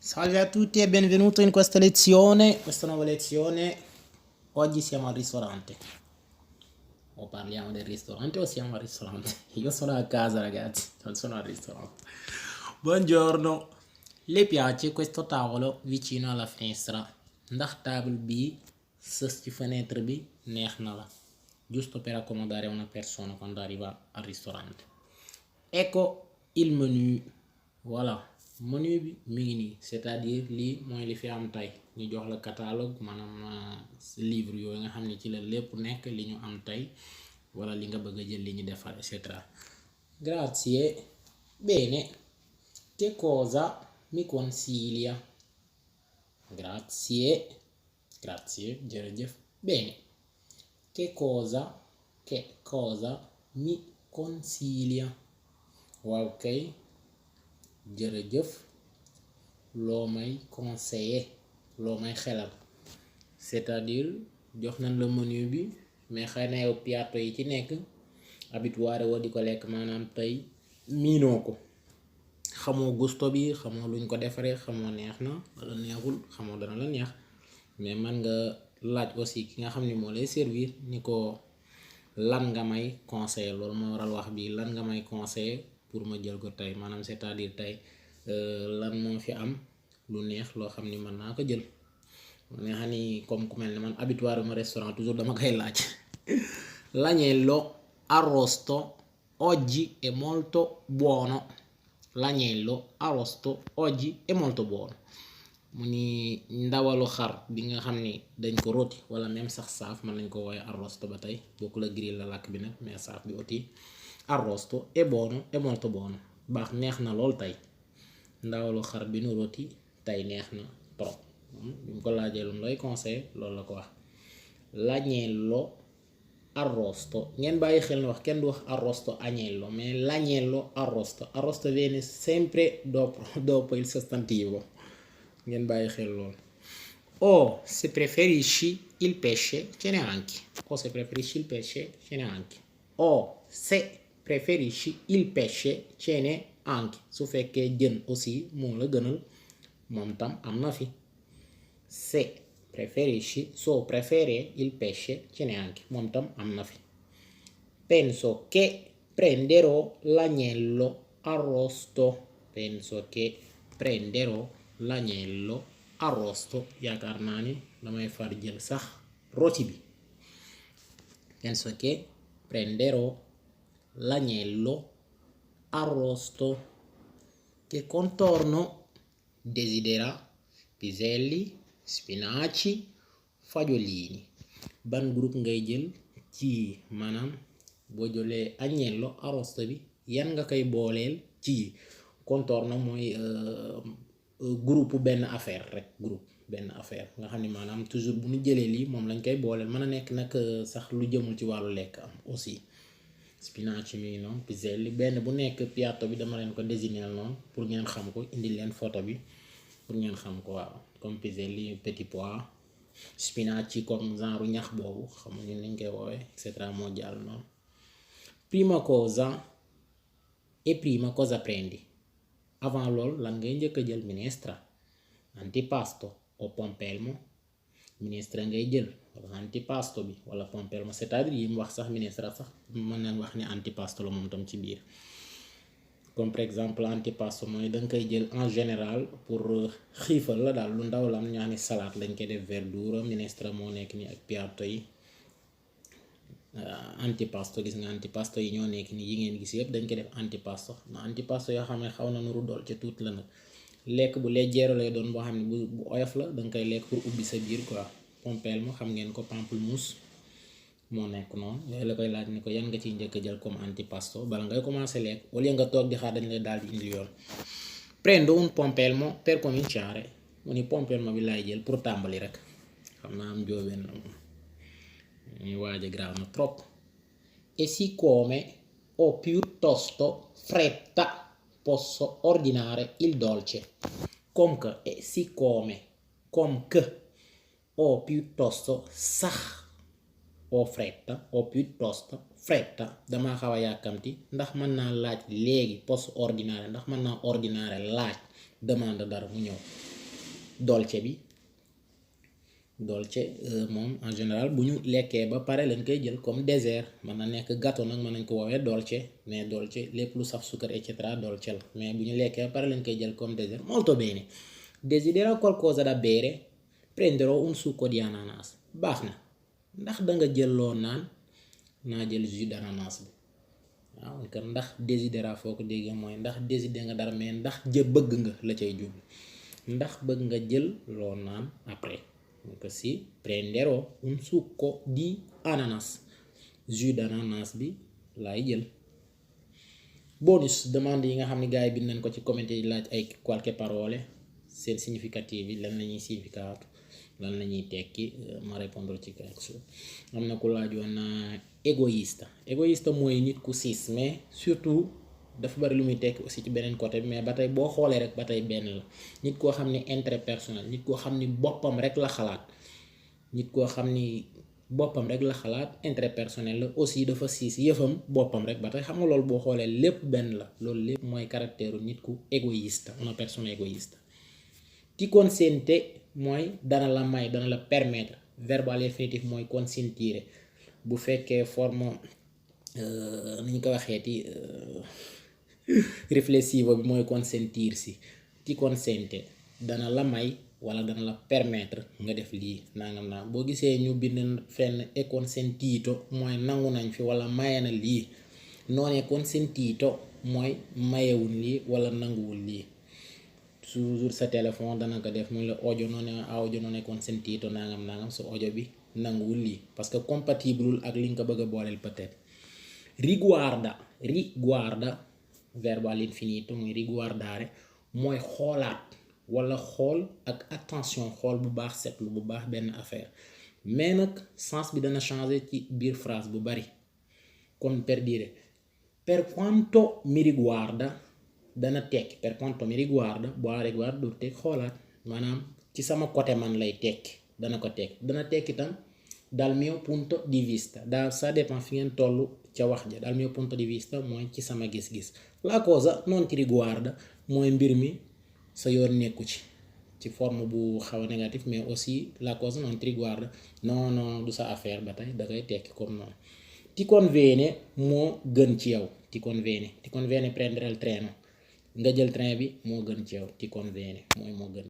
Salve a tutti e benvenuto in questa lezione, questa nuova lezione. Oggi siamo al ristorante. O parliamo del ristorante o siamo al ristorante? Io sono a casa, ragazzi, non sono al ristorante. Buongiorno. Le piace questo tavolo vicino alla finestra? Ndax table bi sës ci fenêtre bi neex na la, giusto per accomodare una persona quando arriva al ristorante. Ecco il menu. Voilà, menu bi mi ngi nii, c'est-à-dire lii mooy li fi am tey ñu jox la catalogue, maanaam livre yooyu nga xam ne ci la lépp nekk li ñu am tey wala li nga bëgg a jël li ñu defar et cetera. Grazie. Bene, che cosa mi consiglia? Grazie, jërëjëf. Bene, che cosa mi consiglia? Waaw kay, jërëjëf. Loo may conseiller, loo may xelal, c'est-à-dire jox nañ la menu bi mais xëy na yow piatto yi ci nekk habitué woo di ko lekk, maanaam tey miinoo ko, xamoo gusto bi, xamoo luñ ko defaree, xamoo neex na wala neexul, xamoo dana la neex. Mais man nga laaj aussi ki nga xam ni moo lay servir ni ko lan nga may conseiller. Loolu moo waral wax bi, lan nga may conseiller pour ma jël ko tey, maanaam c'est-à-dire tey lan moo fi am lu neex loo xam ni mën naa ko jël. nga xam ni comme ku mel ne man habitué ma restaurant toujours dama koy laaj. L'agnello arrosto oggi è molto buono. L'agnello arrosto oggi è molto buono. mu ni ndawalu xar bi nga xam ni dañ ko roti wala même sax saaf mën nañ ko wooye arrosto ba tey, bokkul la grill la làkk bi nag, mais saaf bi oti arrosto è buono, è molto buono. Baax, neex na lool tey. Ndawalu xar bi nu roti tey neex na trop. bi mu ko laajee lu mu lay conseil loolu la ko wax. L'agnello arrosto, ngeen bàyyi xel ne wax kenn du wax arrosto agnello, mais l'agnello arrosto. Arrosto viene sempre dopo il sostantivo, ngeen bàyyi xel loolu. O se preferisci il pesce ce n'è anche. O se preferisci il pesce ce n'è anche. O se preferisci il pesce ce n'è anche. Su fekkee jën aussi moo la gënal, moom tam am na fi. Se preferisci, so prefere il pesce ce n'è anche, moom tam am na fi. Penso che prenderò l'agnello arrosto. Penso che prenderò l'agnello arrosto. Yaakaar naa ni damay far jël sax roti bi. Penso che prenderò l'agnello arrosto. Che contorno desidera? Piselli, spinaci, fagiolini. Ban groupe ngay jël ci maanaam boo jëlee agnello arrosto bi yan nga koy booleel ci contorno mooy groupe benn affaire rek, groupe benn affaire nga xam ni maanaam toujours bu ñu jëlee lii moom lañ koy booleel. Mën a nekk nag sax lu jëmul ci wàllu lekk am aussi. Spinaci mi noonu, piselli, benn bu nekk piatto bi dama leen ko désigner noonu pour ngeen xam ko, indi leen photo bi pour ngeen xam ko. waaw, comme piselli petit pois, spinaci comme genre ñax boobu xamuñu nañ koy woowee, et cetera. moo jàll noonu. Prima cosa prendi? Avant loolu lan ngay njëkk a jël? Minestra, antipasto o pompelmo. Minestra ngay jël wala antipasto bi wala pompelmo, c'est-à-dire yi mu wax sax minestra sax mën nañ wax ni antipasto la moom tam ci biir. Comme par exemple antipasto mooy danga koy jël en général pour xiifal la daal, lu ndaw la am ñaani salade lañ koy def, verdura. Minestra moo nekk ni ak piatto yi. Antipasto, gis nga antipasto yi ñoo nekk ni yi ngeen gis yëpp dañ koy def antipasto. na antipasto yoo xam ne xaw na nuru dool ca tuuti la nag, lekk bu leggero lay doon boo xam ne bu oyof la, danga koy lekk pour ubbi sa biir quoi. Pompelmo xam ngeen ko, pamplemousse moo nekk noonu. yooyu la koy laaj ni ko yan nga ciy njëkk a jël comme antipasto bala ngay commencer lekk, au lieu nga toog di xaar dañ lay daal di indi yoon. Prendo un pompelmo per cominciare. mu ni pompelmo bi laay jël pour tàmbali rek. xam naa am njóobeen la moom ñuy waaj a graaw na trop. E siccome ho piuttosto fretta posso ordinare il dolce. Comme que, e siccome, comme que, ho piuttosto sax, ho fretta, ho piuttosto fretta, dama xaw a yàkkamti, ndax mën naa laaj léegi posso ordinare, ndax mën naa ordinare laaj demande dara mu ñëw. dolce bi dolce moom en général bu ñu lekkee ba pare lañ koy jël comme dessert mën na nekk gâteau nag mën nañ ko woowee dolce mais dolce lépp lu saf sukkar et cetera dolce la mais bu ñu lekkee ba pare lañ koy jël comme dessert. Molto bene, desidera qualcosa da bere, prenderò un succo di ananas. Baax na, ndax da nga jël loo naan, naa jël jus d'ananas bi. waaw kon ndax desidera foo ko déggee mooy ndax décider nga dara mais ndax bëgg nga la cay jublu ndax bëgg nga jël loo naan après. Donc si prenderò un succo di ananas, jus d'ananas bi laay jël. Bonus demande yi nga xam ne gars yi bind nañ ko ci commentaire yi laaj ay qualche parole seen significative yi lan la ñuy significato lan la ñuy tekki ma répondre ci quelque am na ku laajoon égoïste mooy nit ku siis mais surtout dafa bari lu muy tekki aussi ci beneen côté mais ba tey boo xoolee rek ba tey benn la nit koo xam ni intérêt personnel nit koo xam ni boppam rek la xalaat nit koo xam ni boppam rek la xalaat intérêt personnel la aussi dafa siis yëfam boppam rek ba tey xam nga loolu boo xoolee lépp benn la loolu lépp mooy caractère nit ku égoïste una persona égoïste. Ti consente mooy dana la may dana la permettre verbe à l'infinitif mooy consentire bu fekkee forme ni ñu ko waxeeti réflexive bi mooy consentir si ti consente dana la may wala dana la permettre nga def lii nangam naa boo gisee ñu bind fenn e consentito mooy nangu nañ fi wala maye na lii noonee consentito mooy mayewul lii wala nanguwul lii toujours sa téléphone dana ko def mu la audio non è consentito nangam sa audio bi nanguwul lii parce que compatible ak li nga ko bëgg a booleel peut-être. Riguarda verbe all'infinito muy riguardare mooy xoolaat wala xool ak attention xool bu baax seetlu bu baax benn affaire mais nag sens bi dana changer ci biir phrase bu bari comme per dire per quanto mi riguarda dana tekki per quanto mi riguarda boo riguarda du tekki xoolaat maanaam ci sama côté man lay tekki dana ko tekki dana tekki tam dal mio punto di vista daal ça dépend fi ngeen tollu ca wax ja dal mio punto di vista mooy ci sama gis-gis la cosa non ti riguarda mooy mbir mi sa yoon nekku ci forme bu xaw a négatif mais aussi la cosa non ti riguarda non du sa affaire ba tey da koy tekki comme noonu. Ti conviene moo gën ci yow ti conviene prendere il treno nga jël train bi moo gën ci yow ti conviene mooy moo gën.